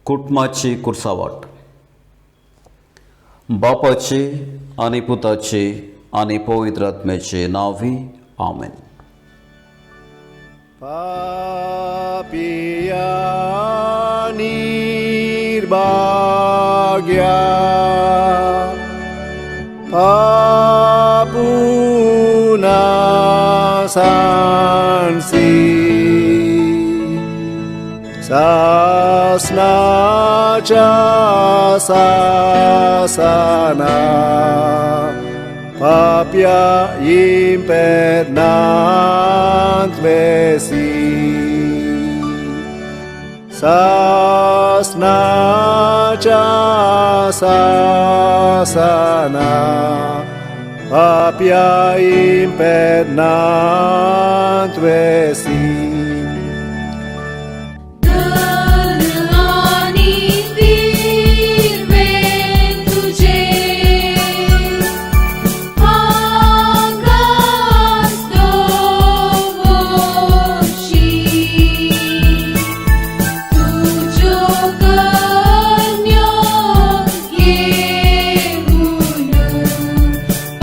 कुटुंबाची कुर्सावाट. बापाचे आनी पुताचे आनी पवित्र आत्म्याचे नांवी, आमेन. पापिया निर्भाग्या, पापुना सांडसी, सासनाच्या सासना, पाप्या इम्पेर्नांत वेसी, सासनाच्या सासना, पाप्या इम्पेर्नांत वेसी. धन आनी दिर्वे तुजे, हांगाच दवरशी, तुज्यो कन्यो घेवन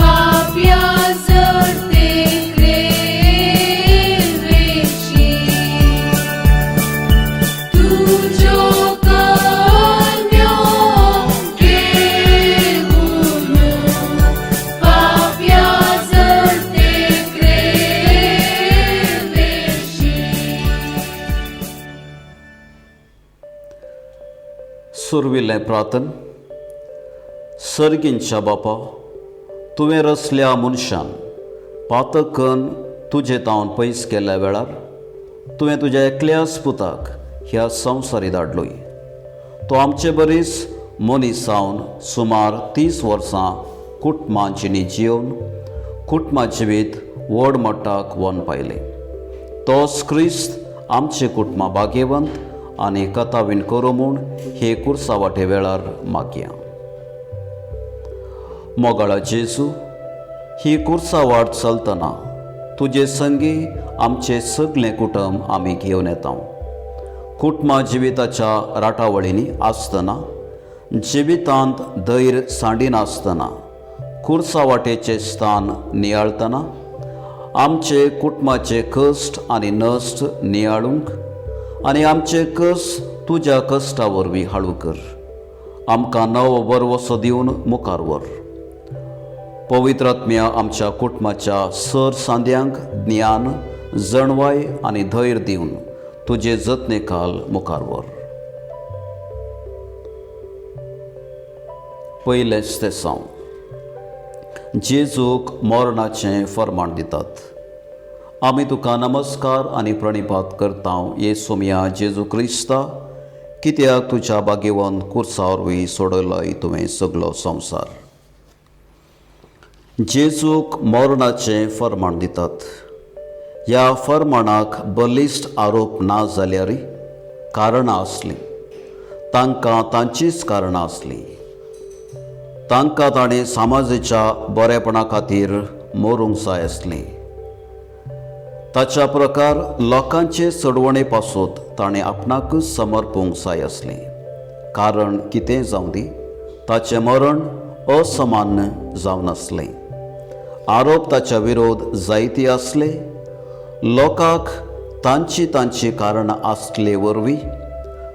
पाप्या जडतेक वेशी, तुज्यो कन्यो घेवन पाप्या जडतेक वेशी. सुरविल्लें प्रार्थन. सर्गींच्या बापा, तुवें रचल्या मनशान पातकन तुजे तावन पयस केल्ल्या वेळार तुवें तुज्या एकल्याच पुताक ह्या संवसारी धाडलोय. तो आमचे बरीच मनीस जावन सुमार 30 वर्सां कुटुंबांचीनी जिवन कुटुंबा जिवीत व्हड मट्टाक वन पायलें. तोच क्रिस्त आमचे कुटुंबां भाग्यवंत आनी कथावीण करूं म्हूण हे कुर्सा वाटे वेळार मागया. मोगाळा जेजू, ही कुर्सा वाट चलतना तुजे संगी आमचें सगळें कुटुंब आमी घेवन येता. कुटुंबा जिविताच्या राटावळींनी आसतना, जिवितांत धैर्य सांडिनासतना, कुर्सा वाटेचें स्थान नियाळतना आमचे कुटुंबाचे कश्ट आनी नश्ट नियाळूंक आनी आमचे कश्ट तुज्या कश्टा वरवीं हाळू कर. आमकां नवो बरवसो दिवन मुखार व्हर. पवित्र आत्म्या, आमच्या कुटुंबाच्या सर सांद्यांक ज्ञान, जणवाय आनी धैर्य दिवन तुजे जतने खाल मुखार व्हर. पयलेंच तें साव. जेजूक मरणाचें फर्माण दितात. आमी तुका नमस्कार आनी प्रणिपात करता, ये सोमया जेजू क्रिस्ता, कित्याक तुज्या भाग्यवंत कुर्सा वरवीं सोडयलोय तुवें सगलो संवसार. जेजूक मरणाचें फर्माण दितात. ह्या फर्माणाक बलिश्ट आरोप ना जाल्यारय कारणां आसलीं. तांकां तांचीच कारणां आसलीं. तांकां ताणें समाजाच्या बरेपणा खातीर मरूंक जाय आसलें. ताच्या प्रकार लोकांचे चडवणे पासत ताणें आपणाकच समर्पूंक जाय आसलें. कारण कितें जावं दी, ताचें मरण असामान्य जावन आसलें. आरोप ताच्या विरोध जायते आसले. लोकांक तांची तांची कारणां आसले वरवीं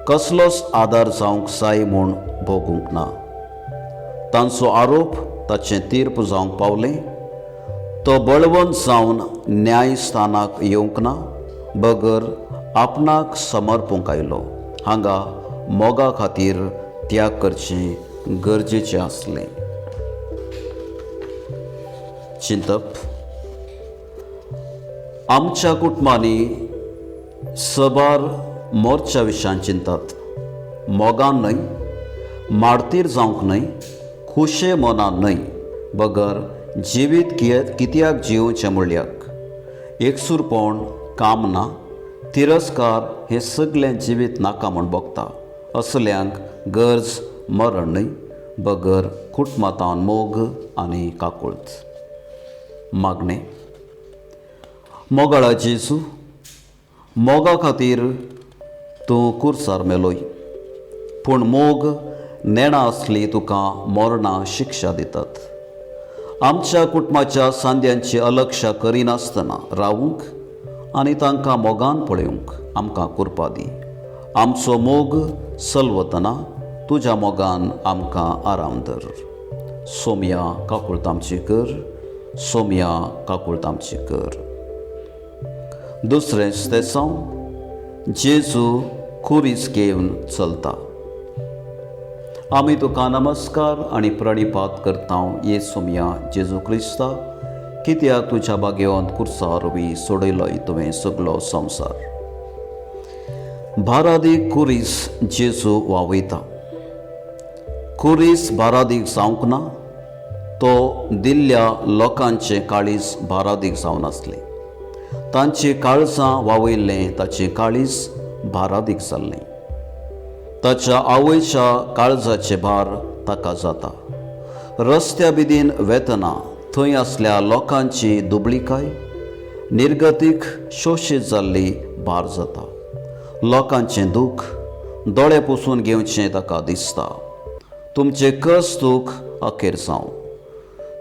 कसलोच आदार जावंक जाय म्हूण भोगूंक ना. तांचो आरोप ताचें तीर्प जावंक पावलें. तो बळवंत जावन न्यायस्थानाक येवंक ना, बगर आपणाक समर्पूंक आयलो. हांगा मोगा खातीर त्याग करचें गरजेचें आसलें. चिंतप. आमच्या कुटुंबांनी सबार मोर्च्या विशयान चिंतात. मोगान न्हय, मार्तीर जावंक न्हय, खुशे मनान न्हय, बगर जिवीत कित्याक जियोवचें म्हणल्याक एकसूरपण, कामना, तिरस्कार हें सगळें जिवीत नाका म्हूण भोगता. असल्यांक गरज मरण न्हय, बगर कुटुंबांत मोग आनी काकुळत. मागणें. मोगाळा जेजू, मोगा खातीर तूं कुर्सार मेलोय. पूण मोग नेणा आसली तुका मरणा शिक्षा दितात. आमच्या कुटुंबाच्या सांद्यांची अलक्षा करिनासतना रावूंक आनी तांकां मोगान पळोवंक आमकां कृपा दी. आमचो मोग सलवतना तुज्या मोगान आमकां आराम धर. सोमया काकुळट आमची कर, सोमया काकुळट आमची कर. दुसरें स्तेसांव, जेजू खुरीस घेवन चलता. आमी तुका नमस्कार आनी प्रणिपात करता ये सोमया जेजू क्रिस्ता, कित्याक तुज्या बागेवंत कुर्सा वरवीं सोडयलोय तुवें सगलो संवसार. भारादीक कुरीस जेजू वावयता. कुरीस भारादीक जावंक ना, तो दिल्ल्या लोकांचें काळीज भारादीक जावन आसलें. तांची काळजां वावयल्लें ताचें काळीज भारादीक जाल्लें. ताच्या आवयच्या काळजाचे भार ताका जाता. रस्त्या बिदीन वेतना थंय आसल्या लोकांची दुबळीकाय निर्गतीक शोशीत जाल्ली भार जाता. लोकांचें दूख दोळे पुसून घेवचें ताका दिसता. तुमचें कस दूख अखेर जावं,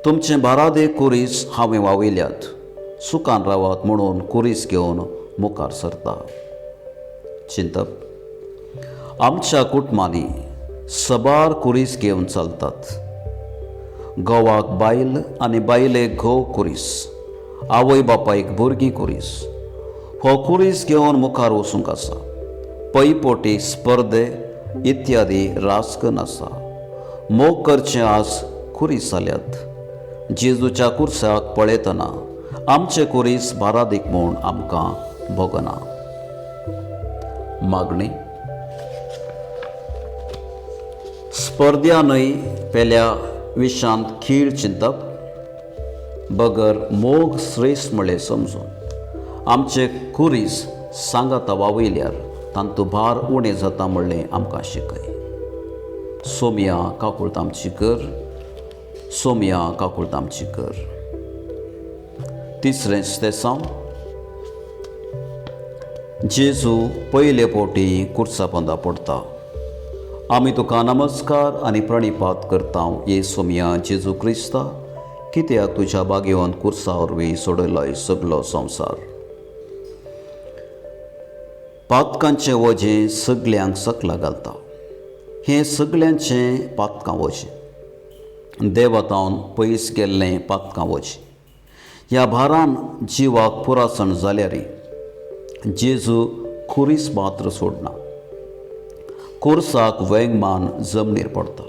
तुमचें बारादे कुरीस हांवें वावयल्यात, सुखान रावात म्हणून कुरीस घेवन मुखार सरता. चिंतप, आमच्या कुटुंबांनी सबार कुरीस घेवन चलतात. घोवाक बायल आनी बायलेक घोव कुरीस, आवय बापायक भुरगीं कुरीस. हो कुरीस घेवन मुखार वचूंक आसा. पयपोटी स्पर्धे इत्यादी राजकन आसा. मोग करचें आज कुरीस जाल्यात. जेजूच्या कुर्साक पळयतना आमचे कुरीस बारादीक म्हूण आमकां भोगना. मागणी, स्पर्ध्या न्हय पेल्या विशांत खीळ चिंतप बगर मोग श्रेश्ठ म्हळें समजून आमचे कुरीस सांगाता वावयल्यार तांतू भार उणें जाता म्हणलें आमकां शिकय. सोमया काकुळट आमची कर, सोमया काकुळट आमची कर. तिसरें स्तेसांव, जेजू पयले फावटी कुर्सा पोंदा पडटा. आमी तुका नमस्कार आनी प्रणिपात करता ये सोमया जेजू क्रिस्ता, कित्याक तुज्या बागेवन कुर्सा वरवीं सोडयलोय सगलो संवसार. पातकांचें वजें सगल्यांक सकला घालता. हें सगल्यांचें पातकां वजें, देवातावन पयस गेल्लें पातकां वजें. ह्या भारान जिवाक पुरासण जाल्यार जेजू खुरीस मात्र सोडना. कुर्साक वेंगमान जमनीर पडटा.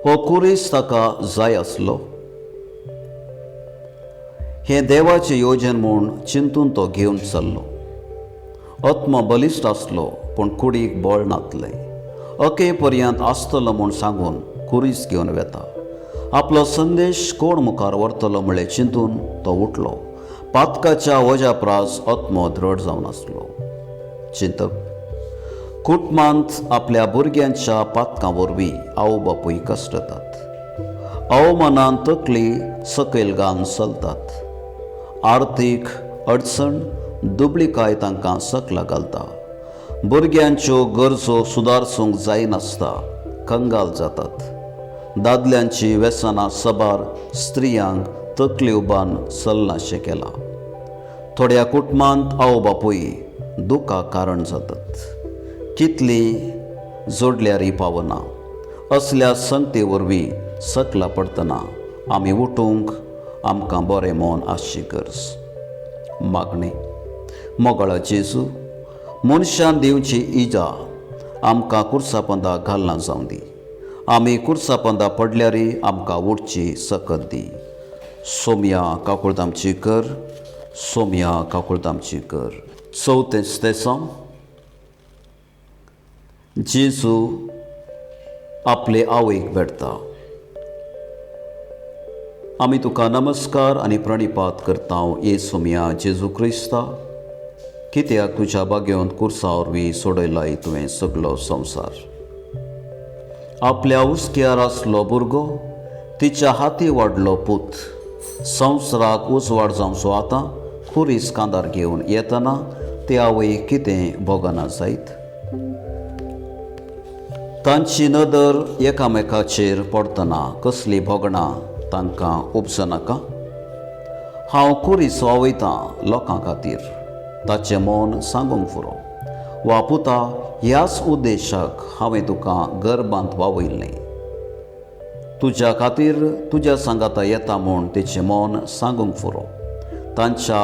हो कुरीस ताका जाय आसलो. हें देवाचें योजन म्हूण चिंतून तो घेवन चल्लो. आत्मो बलिश्ट आसलो पूण कुडीक बळ नातलें. अके पर्यंत आसतलो म्हूण सांगून कुरीस घेवन वेता. आपलो संदेश कोण मुखार व्हरतलो म्हळ्ळें चिंतून तो उठलो. पातकाच्या वज्या प्रास आत्मो दृढ जावन आसलो. चिंतप, कुटुंबांत आपल्या भुरग्यांच्या पातकां वरवीं आवय बापूय कश्टतात. अवमानान तकली सकयल घालून चलतात. आर्थीक अडचण दुबळीकाय तांकां सकला घालता. भुरग्यांच्यो गरजो सुदारसूंक जायनासता कंगाल जातात. दादल्यांची वेसनां सबार स्त्रियांक तकली उबान चलनाशें केलां. थोड्या कुटुंबांत आवय बापूय दुखाक कारण जातात. कितली जोडल्यारय पावना. असल्या संगते वरवीं सकला पडटना आमी उठूंक आमकां बरें मन आसची गरज. मागणी, मोगाळा जेजू, मनशान दिवची इजा आमकां कुर्सापंदा घालना जावं दी. आमी कुर्सापंदा पडल्यारय आमकां उठची सकत दी. सोमया काकुळट आमची कर, सोमया काकुळट आमची कर. चवथें स्तेसांव, जेजू आपले आवयक भेटता. आमी तुका नमस्कार आनी प्रणिपात करता ये सोमया जेजू क्रिस्ता, कित्याक तुज्या बागेवन कुर्सा वरवीं सोडयलाय तुवें सगलो संवसार. आपल्या हुस्क्यार आसलो भुरगो तिच्या हाती वाडलो पूत संवसाराक उजवाड जावचो आतां खुरीस कांदार घेवन येतना ते आवय कितें भोगना जायत. तांची नदर एकामेकाचेर पडटना कसली भोगणां तांकां उपजनाका. हांव कुरीस वावयतां लोकां खातीर ताचें मन सांगूंक फुरो वा पुता ह्याच उद्देशाक हांवें तुका गर्भांत वावयल्लें. तुज्या खातीर तुज्या सांगाता येता म्हूण तेचें मन सांगूंक फुरो. तांच्या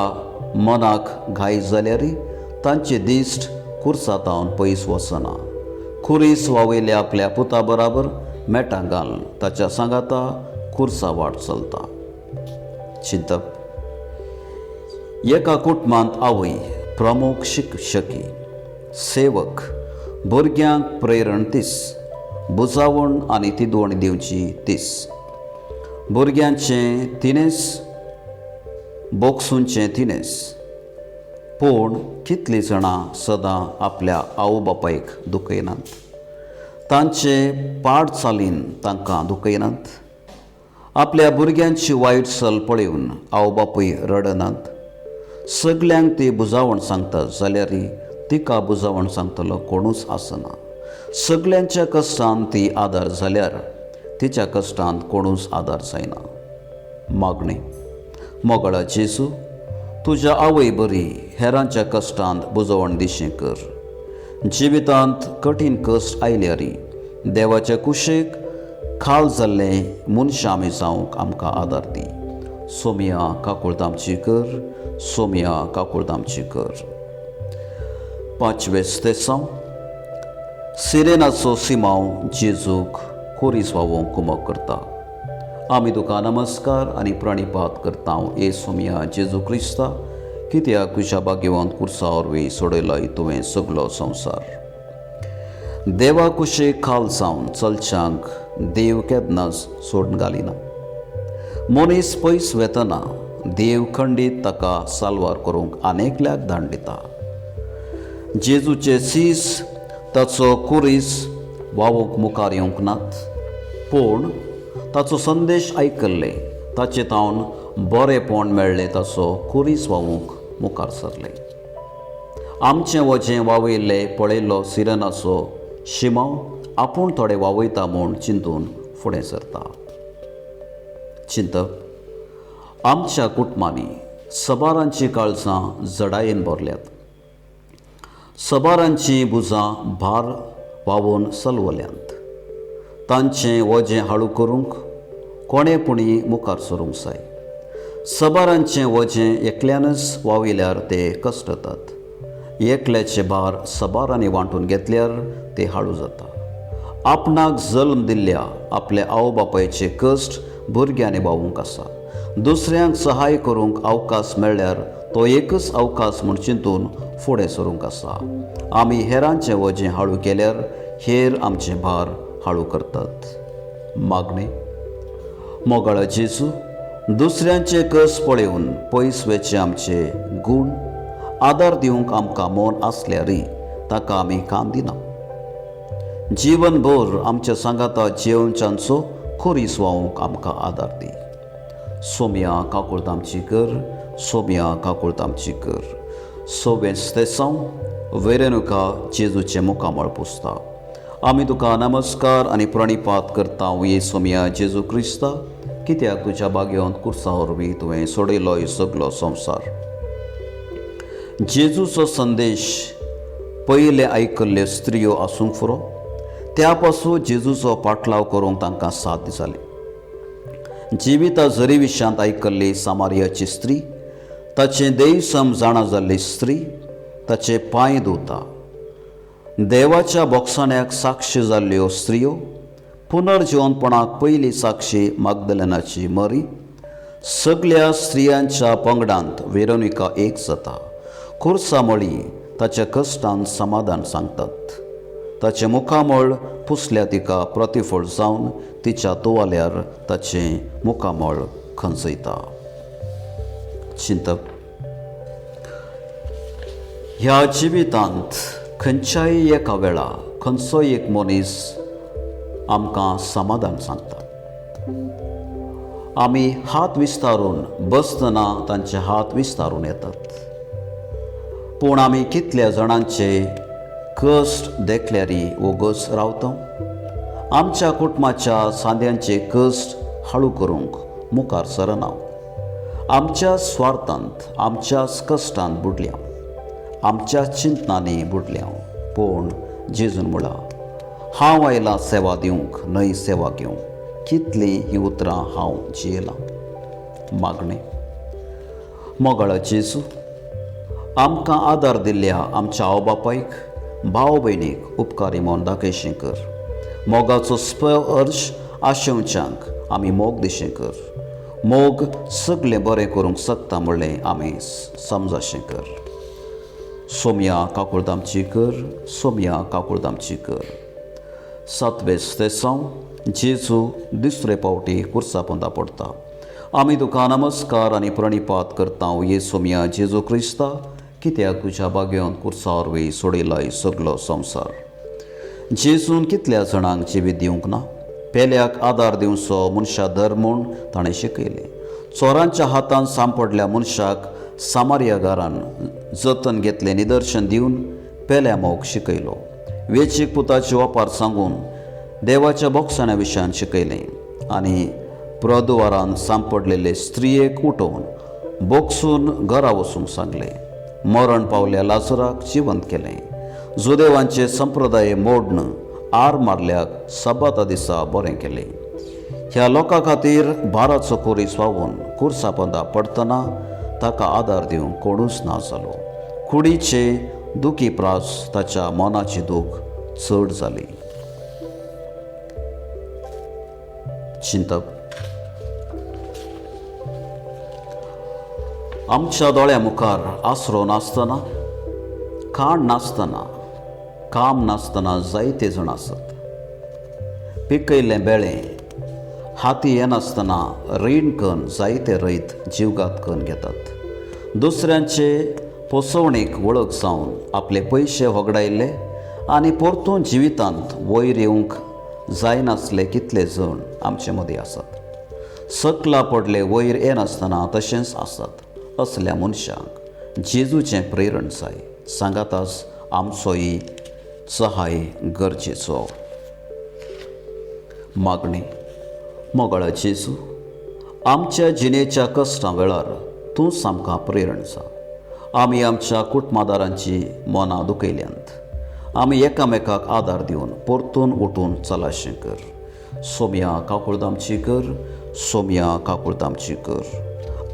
मनाक घाय जाल्यार तांचे दिश्ट कुर्सातावन पयस वचना. खुरीस वावयल्या आपल्या पुता बराबर मेटां घालून ताच्या सांगाता खुर्सा वाट चलता. चिंतप. एका कुटुंबांत आवय प्रमुख शिक्षकी, सेवक, भुरग्यांक प्रेरण तीस, बुजावण आनी तिदवण दिवची तीस, भुरग्यांचें तिणेंच बोगसूंचें तिणेंच. पूण कितलीं जाणां सदां आपल्या आवय बापायक दुखयनात, तांचे पाड चालीन तांकां दुखयनात. आपल्या भुरग्यांची वायट सल पळोवन आवय बापूय रडनात. सगल्यांक ती बुजावण सांगता जाल्यार तिका बुजावण सांगतलो कोणूच आसना. सगल्यांच्या कश्टान ती आदार जाल्यार तिच्या कश्टांत कोणूच आदार जायना. मागणें. मोगाळा जेजू, तुज्या आवय बरी हेरांच्या कश्टांत बुजवण दिशें कर. जिवितांत कठीण कश्ट आयल्यार देवाच्या कुशेक खाल जाल्लें मनशां आमी जावंक आमकां आदार दी. सोमया काकुळट आमची कर, सोमया काकुळट आमची कर. पांचवें स्तेसांव. सिरेनाचो सिमांव जेजूक कोरीस वावोवंक कुमक करता. आमी तुका नमस्कार आनी प्रणिपात करता ए सोमया जेजू क्रिस्ता, कित्याक तुज्या भाग्यवंत कुर्सा वरवीं सोडयलोय तुवें सगलो संवसार. देवा कुशेक खाल जावन चलच्यांक देव केन्नाच सोडून घालिना. मनीस पयस वेतना देव खंडीत ताका साल्वार करूंक आनेकल्याक दांड दिता. जेजूचे सीस ताचो कुरीस वावूंक मुखार येवंक नात, पूण ताचो संदेश आयकल्ले ताचे तावन बरेपण मेळ्ळें, ताचो कुरीस वावूंक मुखार सरले. आमचें वजें वावयल्लें पळयल्लो सिरनाचो शिमांव आपूण थोडे वावयता म्हूण चिंतून फुडें सरता. चिंतप. आमच्या कुटुंबांनी सबारांचीं काळजां जडायेन भरल्यात, सबारांचीं भुजां भार व्हांवून सलवल्यांत. तांचें वजें हाळू करूंक कोणें पुणी मुखार सरूंक जाय. सबारांचें वजें एकल्यानच वावयल्यार ते कश्टतात. एकल्याचे भार सबारांनी वांटून घेतल्यार ते हाळू जाता. आपणाक जल्म दिल्ल्या आपल्या आवय बापायचे कश्ट भुरग्यांनी बावूंक आसा. दुसऱ्यांक सहाय करूंक अवकाश मेळ्ळ्यार तो एकच अवकाश म्हूण चिंतून फुडें सरूंक आसा. आमी हेरांचें वजें हाळू केल्यार हेर आमचें भार हाळू करतात. मागणें. मोगाळा जेजू, दुसऱ्यांचे कस पळोवन पयस वेचे आमचे गूण आदार दिवंक आमकां मन आसल्यारय ताका आमी कान दिना. जीवनभर आमच्या सांगाता जेवणच्यांचो खोरीस वावूंक आमकां आदार दी. सोमया काकुळट आमची कर, सोमया काकुळट आमची कर. सवें स्तेसांव. वेरेनुका जेजूचें मुखामळ पुसता. आमी तुका नमस्कार आनी प्रणिपात करता ये सोमया जेजू क्रिस्ता, कित्याक तुज्या भाग्यवंत कुर्सा वरवीं तुवें सोडयलो सगलो संवसार. जेजूचो संदेश पयले आयकल्ल्यो स्त्रियो आसूंक फुरो, त्या पासून जेजूचो पाटलाव करूंक तांकां साथ जाली. जिविता जरी विशयांत आयकल्ली सामारियाची स्त्री, ताचें देवसम जाणा जाल्ली स्त्री ताचे पांय धुता. देवाच्या बोगसाण्याक साक्षी जाल्ल्यो स्त्रियो, पुनर्जिवनपणाक पयली साक्षी मागदलनाची मरी. सगल्या स्त्रियांच्या पंगडांत वेरोनिका एक जाता. खुर्सा मळी ताच्या कश्टान समाधान सांगतात. ताचें मुखामळ पुसल्या तिका प्रतिफळ जावन तिच्या तुवाल्यार ताचें मुखामळ खंचयता. चिंतप. ह्या जिवितांत खंयच्याय एका वेळा खंयचोय एक मनीस आमकां समाधान सांगता. आमी हात विस्तारून बसतना तांचे हात विस्तारून येतात. पूण आमी कितल्या जाणांचे कश्ट देखल्यारी वोगच रावता. आमच्या कुटुंबाच्या सांद्यांचे कश्ट हाळू करूंक मुखार सरना. आमच्या स्वार्थांत, आमच्या कश्टांत बुडल्या, आमच्या चिंतनांनी बुडल्या. पूण जेजून म्हळां, हांव आयलां सेवा दिवंक, न्हय सेवा घेवंक. कितलीं हीं उतरां हांव जियेलां. मागणें. मोगाळा जेजू, आमकां आदार दिल्ल्या आमच्या आवय बापायक, भाव भयणीक उपकारी म्हूण दाखयशें कर. मोगाचो स्पर्श आशेवच्यांक आमी मोग दिशें कर. मोग सगळें बरें करूंक शकता म्हणलें आमी समजाशें कर. सोमया काकुळट आमची कर, सोमया काकुळट आमची कर. सातवें स्तेसांव. जेजू दुसरे पावटी कुर्सा पोंदा पडटा. आमी तुका नमस्कार आनी प्रणिपात करता, ये सोमया जेजू क्रिस्ता, कित्याक तुज्या भाग्यान कुर्सा वरवीं सोडयलाय सगलो संवसार. जेजून कितल्या जाणांक जिवीत दिवंक ना? पेल्याक आदार दिवचो मनशा धर्म म्हूण ताणें शिकयलें. चोरांच्या हातान सांपडल्या मनशाक सामार्यागारान जतन घेतलें निदर्शन दिवन पेल्या मोग शिकयलो. वेचीक पुताची ओपार सांगून देवाच्या बोगसाण्या विशयान शिकयलें आनी प्रदुवारान सांपडलेले स्त्रियेक उठोवन बोगसून घरा वचूंक सांगलें. मरण पावल्या लाजराक जिवंत केलें. जुदेवांचे संप्रदाय मोडन आर मारल्याक सबाता दिसा बरें केलें. ह्या लोकां खातीर भाराचो कोरीस व्हांवून कुर्सा पोंदा पडटना ताका आदार दिवंक कोणूच ना जालो. कुडीचे दुखी प्रास ताच्या मनाची दूख चड जाली. चिंतप. आमच्या दोळ्या मुखार आसरो नासतना, खाण नासतना, काम नासतना जायते जाण आसात. पिकयल्लें बेळें हाती येनासतना रीण कन्न जायते रयत जिवघात कन्न घेतात. दुसऱ्यांचे पोसवणेक वळख जावन आपले पयशे होगडायल्ले आनी परतून जिवितांत वयर येवंक जायनासले कितले जण आमचे मदीं आसात. सकला पडले वयर येनासतना तशेंच आसात. असल्या मनशांक जेजूचें प्रेरण जाय, सांगाताच आमचोय सहाय गरजेचो. मागणें. मोगाळा जेजू, आमच्या जिणेच्या कश्टां वेळार तूंच आमकां प्रेरण जा. आमी आमच्या कुटुंबादारांची मनां दुखयल्यांत. आमी एकामेकाक आदार दिवन परतून उठून चलाशें कर. सोमया काकुळट आमची कर, सोमया काकुळट आमची कर.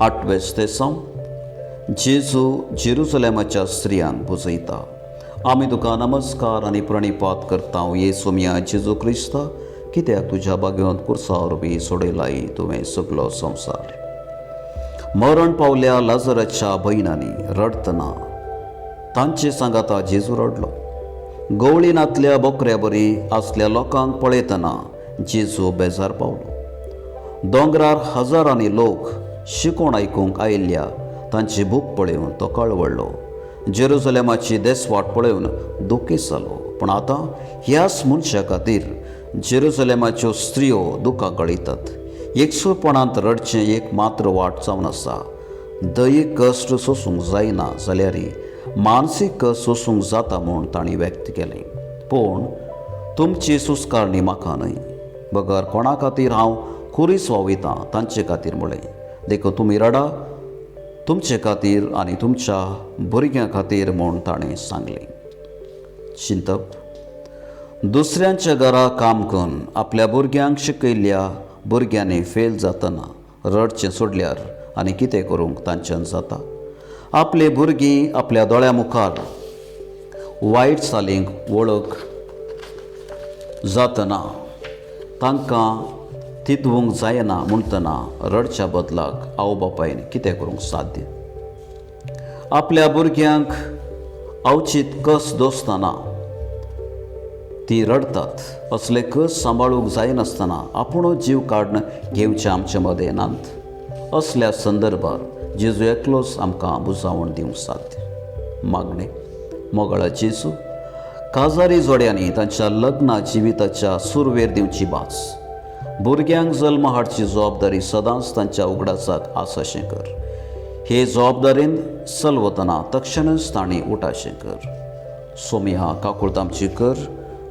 आठवें स्तेसांव. जेजू जेरुसलेमाच्या स्त्रियांक बुजयता. आमी तुका नमस्कार आनी प्रणिपात करता, ये सोमया जेजू क्रिस्ता, कित्याक तुज्या भाग्यांत कुर्सा वरवीं सोडयलाय तुवें सगलो संवसार. मरण पावल्या लाजराच्या भयणांनी रडटना तांचे सांगाता जेजू रडलो. गवळीनांतल्या बोकऱ्या बरी आसल्या लोकांक पळयतना जेजू बेजार पावलो. दोंगरार हजारांनी लोक शिकोण आयकूंक आयिल्ल्या तांची भूक पळोवन तो कळवळ्ळो. जेरुजलेमाची देसवाट पळोवन दुखी जालो. पूण आतां ह्याच मनशा खातीर जेरुजलेमाच्यो स्त्रियो दुकां गळयतात. एकसूरपणांत रडचें एक मात्र वाट जावन आसा. दैहीक कश्ट सोसूंक जायना जाल्यार मानसीक कश्ट सोसूंक जाता म्हूण तांणी व्यक्त केलें. पूण तुमची सुस्कारणी म्हाका न्हय, बगर कोणा खातीर हांव खुरीस वावयतां तांचे खातीर म्हळें. देखून तुमी रडा तुमचे खातीर आनी तुमच्या भुरग्यां खातीर म्हूण ताणें सांगलें. चिंतप. दुसऱ्यांच्या घरा काम करून आपल्या भुरग्यांक शिकयल्ल्या भुरग्यांनी फेल जातना रडचें सोडल्यार आनी कितें करूंक तांच्यान जाता? आपले भुरगीं आपल्या दोळ्या मुखार वायट चालींक वळख जातना तांकां तिदवूंक जायना म्हणटना रडच्या बदलाक आवय बापायन कितें करूंक साध्य? आपल्या भुरग्यांक अवचीत कस दोसतना ती रडतात. असले कस सांबाळूंक जायनासतना आपुणूच जीव काडून घेवचे आमचे मदें नात. असल्या संदर्भार जेजू एकलोच आमकां बुजावण दिवंक साध्य. मागणें. मोगाळा जेजू, काजारी जोड्यांनी तांच्या लग्ना जिविताच्या सुरवेर दिवची भास, भुरग्यांक जल्म हाडची जबाबदारी सदांच तांच्या उगडासाक आसाशें कर. हे जबाबदारीन चलवतना तक्षणच तांणी उठाशें कर. सोमया काकुळट आमची कर,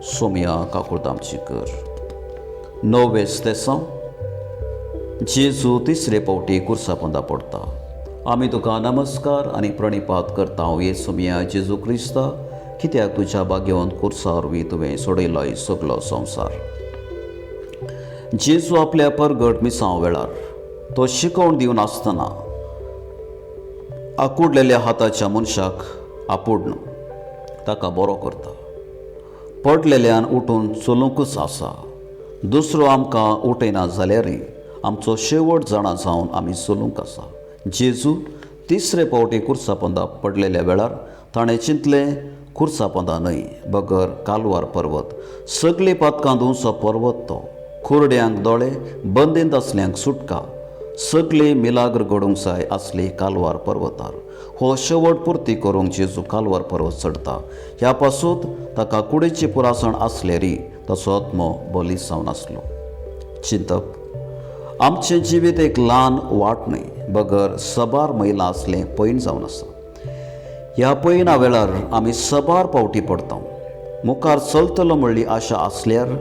सोमया काकुळट आमची कर. णवें स्तेसांव. जेजू तिसरे फावटी कुर्सा पोंदा पडटा. आमी तुका नमस्कार आनी प्रणिपात करता येसू मिया जेजू क्रिस्ता, कित्याक तुज्या भाग्यवंत कुर्सा वरवीं तुवें सोडयलो सगलो संवसार. जेजू आपल्या परगट मिसांव वेळार तो शिकवण दिवन आसतना आकुडलेल्या हाताच्या मनशाक आपुडन ताका बरो करता. पडलेल्यान उठून चलूंकच आसा. दुसरो आमकां उठयना जाल्यारय आमचो शेवट जाणा जावन आमी चलूंक आसा. जेजू तिसरे फावटी कुर्सा पोंदा पडलेल्या वेळार ताणें चिंतलें, कुर्सा पोंदा न्हय बगर कालवार पर्वत, सगळीं पातकां धुवचो पर्वत तो, कुरड्यांक दोळे, बंदींत आसल्यांक सुटका, सगळी मिलाग्र घडूंक जाय आसली कालवार पर्वतार. हो शेवट पुर्ती करूंक जेजू कालवार पर्वत चडता. ह्या पासूत ताका कुडीची पुरासण आसलेरी ताचो आत्मो बली जावन आसलो. चिंतप. आमचें जिवीत एक ल्हान वाट न्हय बगर सबार मैलां आसलें पैण जावन आसा. ह्या पयणा वेळार आमी सबार पावटी पडता. मुखार चलतलो म्हणली आशा आसल्यार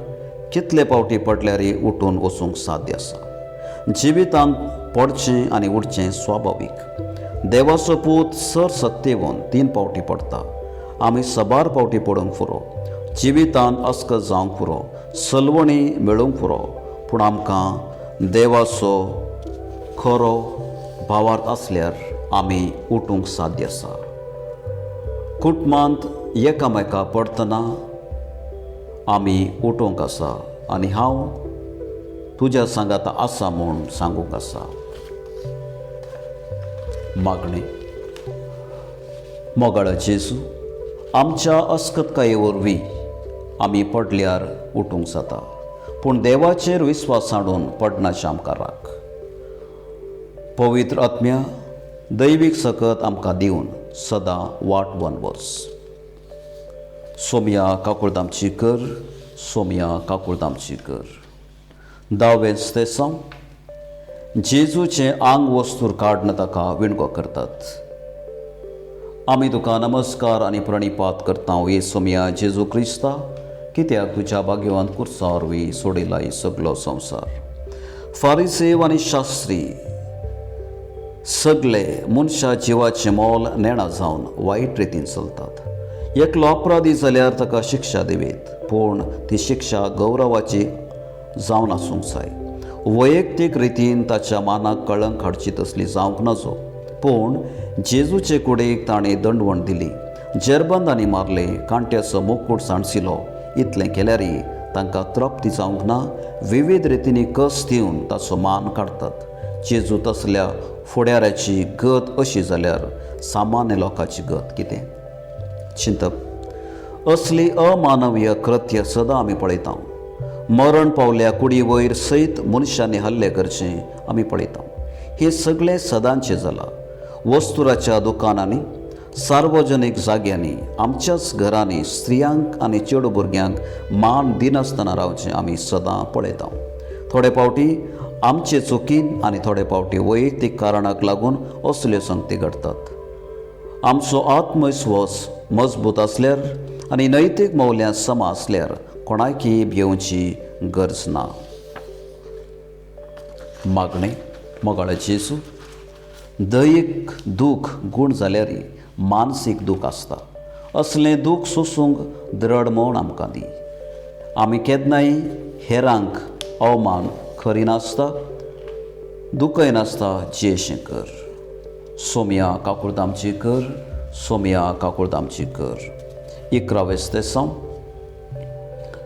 कितले पावटी पडल्यारय उठून वचूंक साध्य आसा. जिवितांत पडचें आनी उठचें स्वाभावीक. देवाचो पूत सर सत्तेवन 3 फावटी पडटा. आमी सबार फावटी पडूंक पुरो, जिवितांत अस्कत जावंक पुरो, सलवणी मेळूंक पुरो, पूण आमकां देवाचो खरो भावार्थ आसल्यार आमी उठूंक साध्य आसा. कुटुंबांत एकामेका पडटना आमी उठोवंक आसा आनी हांव तुज्या सांगाता आसा म्हूण सांगूंक आसा. मागणें. मोगाळ जेजू, आमच्या अस्कतकाये वरवीं आमी पडल्यार उठूंक जाता, पूण देवाचेर विस्वास हाडून पडनाशें आमकां राख. पवित्र आत्म्या दैवीक सकत आमकां दिवन सदां वाट वन वर्स. सोमया काकुळदामची कर, सोमया काकुळदामची कर. 10वें स्तेसांव. जेजूचें आंग वस्तूर काडून ताका विणगो करतात. आमी तुका नमस्कार आनी प्रणिपात करता ये सोमया जेजू क्रिस्ता, कित्याक तुज्या भाग्यवान कुर्सा वरवीं सोडयला सगलो संवसार. फारिसेव आनी शास्त्री सगळे मनशा जिवाचें मोल नेणा जावन वायट रितीन चलतात. एकलो अपराधी जाल्यार ताका शिक्षा दिवीत, पूण ती शिक्षा गौरवाची जावन आसूंक जाय. वैयक्तीक रितीन ताच्या मानाक कळंक हाडची तसली जावंक नजो. पूण जेजूचे कुडीक ताणें दंडवण दिली, जेरबंदांनी मारले, कांट्याचो मुकूट सांडसिलो. इतलें केल्यारय तांकां तृप्ती जावंक ना. विविध रितींनी कस दिवन ताचो मान काडटात. जेजू तसल्या फुडाऱ्याची गत अशी जाल्यार सामान्य लोकांची गत कितें? चिंतप. असली अमानवीय कृत्य सदां आमी पळयता. मरण पावल्या कुडी वयर सयत मनशांनी हल्ले करचे आमी पळयता. हें सगळें सदांचें जालां. वस्तुराच्या दुकानांनी, सार्वजनीक जाग्यांनी, आमच्याच घरांनी स्त्रियांक आनी चेडू भुरग्यांक मान दिनासतना रावचें आमी सदां पळयता. थोडे फावटी आमचे चुकीन आनी थोडे फावटी वैयक्तीक कारणाक लागून असल्यो संगती घडटात. आमचो आत्मविस्वास मजबूत आसल्यार आनी नैतीक मौल्यां समा आसल्यार कोणाकी भिवची गरज ना. मागणें. मोगाळ जेजू, दैहीक दूख गूण जाल्यार मानसीक दूख आसता. असलें दूख सोसूंक द्रड म्हूण आमकां दी. आमी केन्नाय हेरांक अवमान करिनासता, दुखयनासता जियेशें कर. सोमया काकुळदामची कर, सोमया काकुळदामची कर. 11वें स्तेसांव.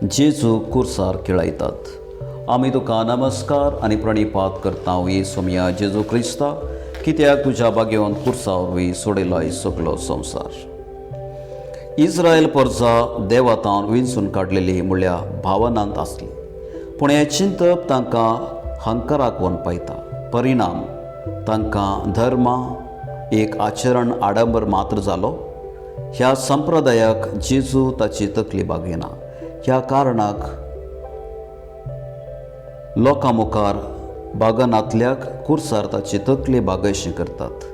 जेजू कुर्सार खेळयतात. आमी तुका नमस्कार आनी प्रणिपात करता ये सोमया जेजू क्रिस्ता, कित्याक तुज्या भाग्यवंत कुर्सा वरवीं सोडयलो सगलो संवसार. इस्रायल परजा देवातान विंचून काडलेली म्हणल्यार भावनांत आसली, पूण हें चिंतप तांकां हंकाराक व्हरून पायता. परिणाम तांकां धर्म एक आचरण आडंबर मात्र जालो. ह्या संप्रदायाक जेजू ताची तकली बागयना. ह्या कारणाक लोकां मुखार बागनांतल्याक कुर्सार ताची तकली बागयशी करतात.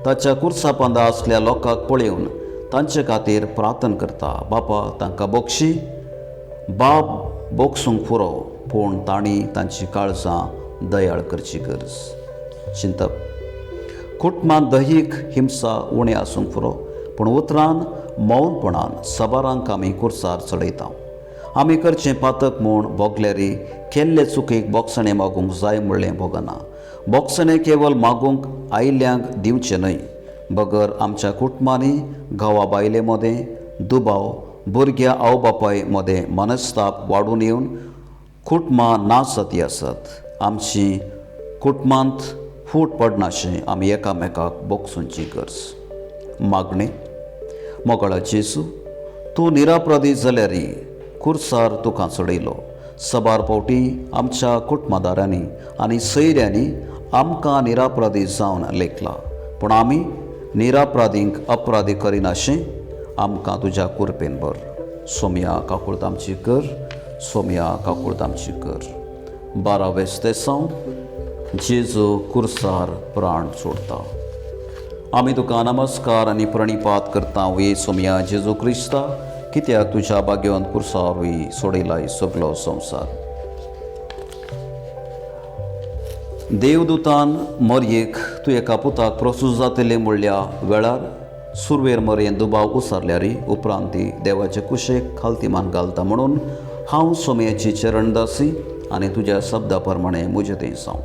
ताच्या कुर्सा पांदा आसल्या लोकांक पळोवन तांचे खातीर प्रार्थना करता, बापा तांकां बक्षी, बाप बोगसूंक पुरो. पूण तांणी तांची काळजां दयाळ करची गरज. चिंतप. कुटुंबांत दैहीक हिंसा उणें आसूंक पुरो, पूण उतरान मौनपणान सबारांक आमी कुर्सार चडयता. आमी करचें पातक म्हूण भोगल्यारी केल्ले चुकीक बोगसणें मागूंक जाय म्हणलें भोगना. बोगसणें केवल मागूंक आयिल्ल्यांक दिवचें न्हय, बगर आमच्या कुटुंबांनी घोवा बायले मदें दुबाव, भुरग्या आवय बापाय मदें मनस्ताप वाडून येवन कुटुंबां ना जाती आसात. आमची कुटुंबांत फूट पडनाशें आमी एकामेकाक बोगसुंची गरज. मागणें. मोगाळा जेजू, तूं निरापराधी जाल्यारय कुर्सार तुका चडयलो. सबार फावटी आमच्या कुटुंबादारांनी आनी सैऱ्यांनी आमकां निरापराधी जावन लेखला, पूण आमी निरापराधींक अपराधी करिनाशें आमकां तुज्या कुरपेन भर. सोमया काकुळत आमची कर, सोमया काकुळत आमची कर. 12वें स्तेसांव. जेजू कुर्सार प्राण सोडता. आमी तुका नमस्कार आनी प्रणिपात करता वे सोमया जेजू क्रिस्ता, कित्याक तुज्या भाग्यवंत कुर्सार सोडयलाय सगलो संवसार. देवदूतान मरयेक तूं एका पुताक प्रसूत जातलें म्हणल्या वेळार सुरवेर मरयेन दुबाव उसारल्यारी उपरांत ती देवाचे कुशेक खालती मान घालता म्हणून हांव सोमयाची चरणदासी आनी तुज्या शब्दा प्रमाणे म्हजें थंय जावं.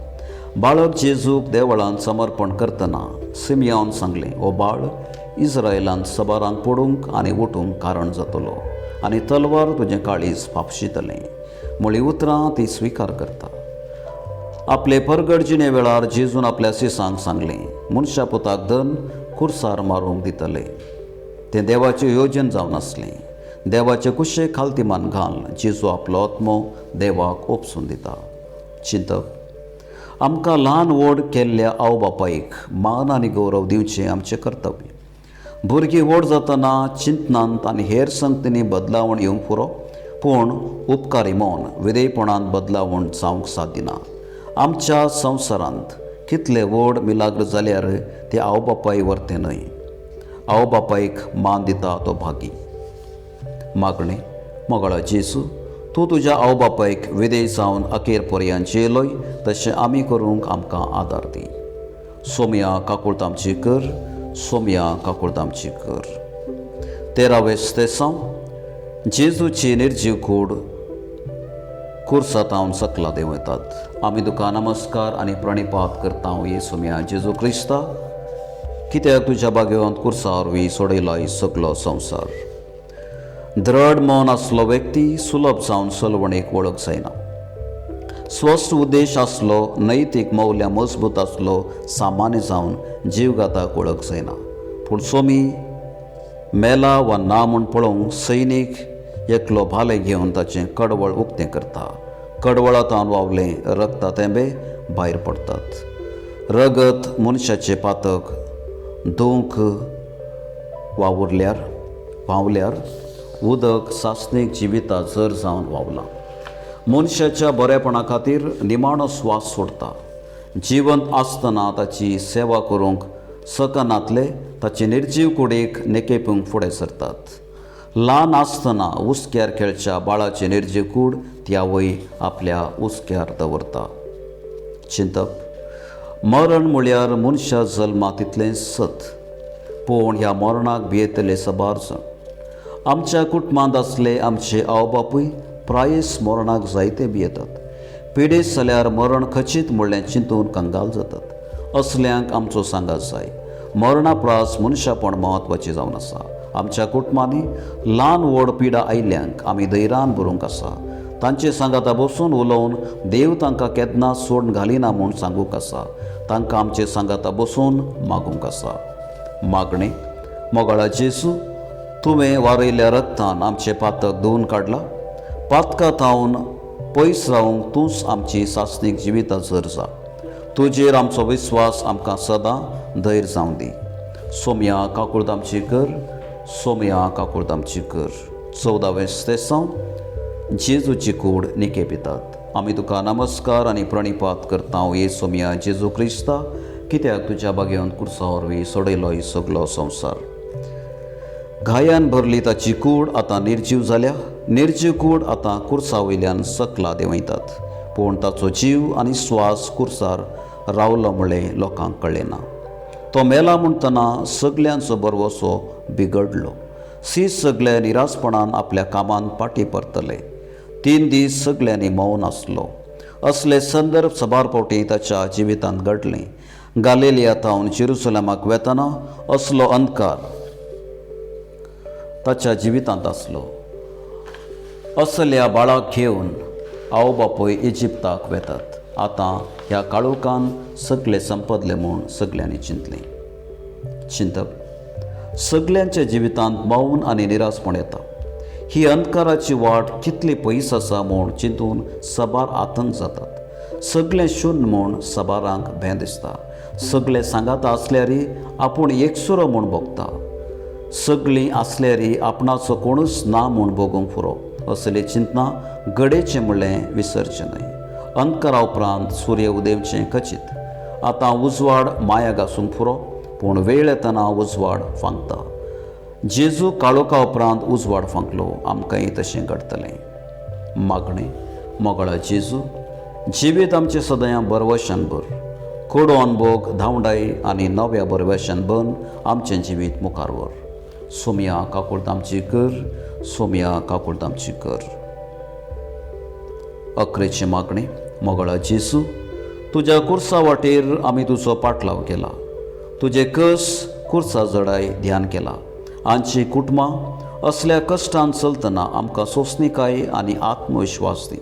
बाळक जेजूक देवळांत समर्पण करतना सिमयान सांगलें, हो बाळ इस्रायलांत सबारांक पडूंक आनी उठूंक कारण जातलो आनी तलवार तुजें काळीज फापशितलें म्हळी उतरां ती स्विकार करता. आपले परगट जिणे वेळार जेजून आपल्या शिसांक सांगलें, मनशा पुताक धन कुर्सार मारूंक दितले. तें देवाचें योजन जावन आसलें. देवाचे कुशे खालती मान घाल जेजू आपलो आत्मो देवाक ओपसून दिता. चिंतप. आमकां ल्हान व्हड केल्ल्या आवय बापायक मान आनी गौरव दिवचें आमचें कर्तव्य. भुरगीं व्हड जातना चिंतनांत आनी हेर संगतींनी बदलावण येवंक पुरो, पूण उपकारी मन विधेयपणांत बदलावण जावंक सादिना. आमच्या संवसारांत कितले व्हड मिलाग्र जाल्यार ते आवय बापाय वर्ते न्हय. आवय बापायक मान दिता तो भागी. मागणें. मोगाळा जेजू, तूं तुज्या आवय बापायक विधेय जावन अखेर पर्यंत जेयलोय, तशें आमी करूंक आमकां आदार दी. सोमया काकुळत आमची कर, सोमया काकुळत आमची कर. 13वें स्तेसांव. जेजूची निर्जीव कूड कुर्सातावन सकला देंवयतात. आमी तुका नमस्कार आनी प्रणिपात करता ये सोमया जेजू क्रिस्ता, कित्याक तुज्या भाग्यवंत कुर्सा वरवीं सोडयलाय सगलो संवसार. द्रढ मन आसलो व्यक्ती सुलभ जावन सलवणेक वळख जायना. स्वस्थ उद्देश आसलो, नैतीक मौल्यां मजबूत आसलो सामान्य जावन जीवघाताक वळख जायना. पूण सोमी मेला वा ना म्हूण पळोवंक सैनीक एकलो भाले घेवन ताचें कडवळ उक्तें करता. कडवळांत व्हांवलें रगता थेंबे भायर पडटात. रगत मनशाचें पातक धुवंक वावुरल्यार व्हांवल्यार उदक सासणीक जिविता जर जावन व्हांवलां. मनशाच्या बरेपणा खातीर निमाणो स्वास सोडता. जिवंत आसतना ताची सेवा करूंक सकनातले ताचे निर्जीव कुडीक निकेपूंक फुडें सरतात. ल्हान आसतना हुस्क्यार खेळच्या बाळाची निर्जीव कूड ती आवय आपल्या हुस्क्यार दवरता. चिंतप. मरण म्हळ्यार मनशा जल्मा तितलें सत, पूण ह्या मरणाक भियेतले सबार जाण. आमच्या कुटुंबांत आसले आमचे आवय बापूय प्रायस मरणाक जायते भियेतात. पिडेस्त जाल्यार मरण खचीत म्हणलें चिंतून कंगाल जातात. असल्यांक आमचो सांगात जाय. मरणा प्रास मनशापण म्हत्वाचें जावन आसा. आमच्या कुटुंबांनी ल्हान व्हड पिडा आयिल्ल्यांक आमी धैर्यान भरूंक आसा. तांचे सांगाता बसून उलोवन देव तांकां केन्ना सोडून घालिना म्हूण सांगूंक आसा. तांकां आमचे सांगाता बसून मागूंक आसा. मागणें. मोगाळा जेजू, तुवें वारयल्ल्या रक्तान आमचें पातक धुवून काडलां. पातका थावन पयस रावंक तूंच आमची सासणीक जिविता जर जा. तुजेर आमचो विस्वास आमकां सदां धैर्य जावं दी. सोमया काकुळत आमची कर, सोमया काकुळत आमची कर. 14वें स्तेसांव. जेजूची कूड निके पितात. आमी तुका नमस्कार आनी प्रणिपात करता ये सोमया जेजू क्रिस्ता, कित्याक तुज्या भाग्यवंत कुर्सा वरवीं सोडयलो सगलो संवसार. घायान भरली ताची कूड आतां निर्जीव जाल्या. निर्जीव कूड आतां कुर्सा वयल्यान सकला देंवयतात, पूण ताचो जीव आनी स्वास कुर्सार रावलो म्हळें लोकांक कळ्ळें ना. तो मेला म्हणटना सगल्यांचो भरवसो बिगडलो. सीस सगळे निरासपणान आपल्या कामांत फाटीं परतले. 3 दीस सगल्यांनी मौन आसलो. असले संदर्भ सबार फावटी ताच्या जिवितांत घडले. गालेलिया थावन जेरुसलेमाक वेतना असलो अंधकार ताच्या जिवितांत आसलो. असल्या बाळाक घेवन आवय बापूय इजिप्ताक वेतात. आतां ह्या काळोखान सगळे संपदले म्हूण सगल्यांनी चिंतलें. चिंतप सगल्यांच्या जिवितांत मौन आनी निरासपण येता. ही अंधकाराची वाट कितली पयस आसा म्हूण चिंतून सबार आतंक जातात. सगळें शून्य म्हूण सबारांक भें दिसता. सगळे सांगाता आसल्यारय आपूण एकसुरो म्हूण भोगता. सगळीं आसल्यारय आपणाचो कोणूच ना म्हूण भोगूंक पुरो. असली चिंतना गडेचें म्हणलें विसरचें न्हय. अंधकारा उपरांत सूर्य उदेवचें खचीत. आतां उजवाड माया घासूंक पुरो, पूण वेळ येतना उजवाड फांकता. जेजू काळोखा उपरांत उजवाड फांकलो. आमकांय तशें घडटलें. मागणें. मोगळा जेजू, जिवीत आमचें सदां बरवशान भर. कोडो अनभोग धांवडाय आनी नव्या बरवशान बन आमचें जिवीत मुखार व्हर. सोमया काकुळट आमची कर, सोमया काकुळट आमची कर. अकरेचें मागणें. मोगळा जेजू, तुज्या कुर्सा वाटेर आमी तुजो पाटलाव केला. तुजे कस कुर्सा जडाय ध्यान केला. आमची कुटुंबां असल्या कश्टान चलतना आमकां सोंसणीकाय आनी आत्मविश्वास दी.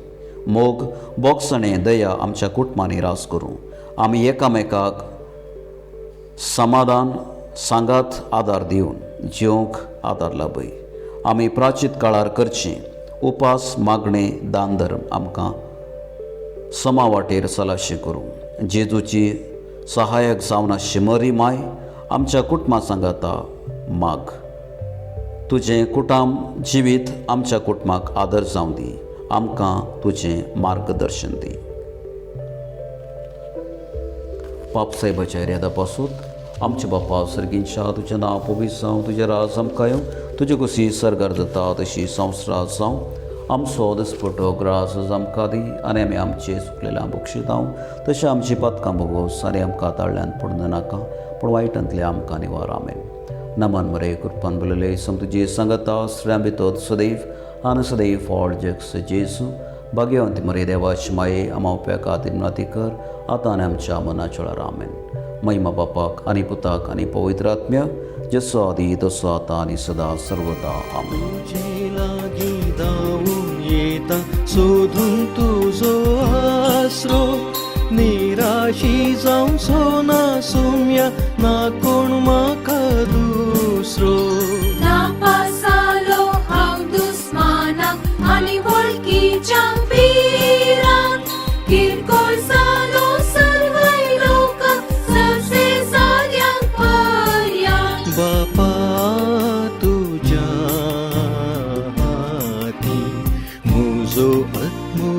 मोग, बोगसणें, दया आमच्या कुटुंबांनी रास करूं. आमी एकामेकाक समाधान, सांगात, आदार दिवन जिवंक आदार लाभय. आमी प्राचीत काळार करचें उपास, मागणें, दान धर्म आमकां समा वाटेर सलाशें करूं. जेजूची सहायक जावन आसची मरी माय आमच्या कुटुंबा सांगाता माग. तुजें कुटाम जिवीत आमच्या कुटुंबाक आदर जावं दी. आमकां तुजें मार्गदर्शन दी. पाप साहेबाच्या रेदा पासून आमच्या बापा सर्गींच्या तुजें नांव पवित्र जावं, तुजें राज आमकां येवं, तुजे कशी सर्गार जाता तशी संवसारांत जावं. आमचो दिसपटो ग्रास आमकां दी आनी आमी आमचे चुकलेल्या बक्षितांव तशें आमची पातकां भोगोस आनी आमकां ताळ्यान पडून नाका, पूण वायटांतले आमकां निवार. आमेन. नमन मरे, कृपान बोलले सम तुजे सांगता स्त्रियां भितर सदैव आनी सदैव फॉळ जग जेजू. भाग्यवंती मरे देवाची माये, आमावप्या खातीर विनंती कर आतां आनी आमच्या मनाच्या वेळार. आमेन. महिमा बापाक आनी पुताक आनी पवित्र आत्म्याक, जसो आदी तसो आतां आनी सदा सर्वदा. आमेन. तुजे लागीं धांवून येता सोदून तुजो आसरो, निराशी जावचो ना सुम्या, ना कोण म्हाका दुसरो. नापासालो हांव दुस्मानाक आनी वळखीच्या पिराक, किरकोळ जालो सर्वय लोकांक ससे साऱ्यांक पर्याक. बापा तुज्या हाती म्हजो आत्मो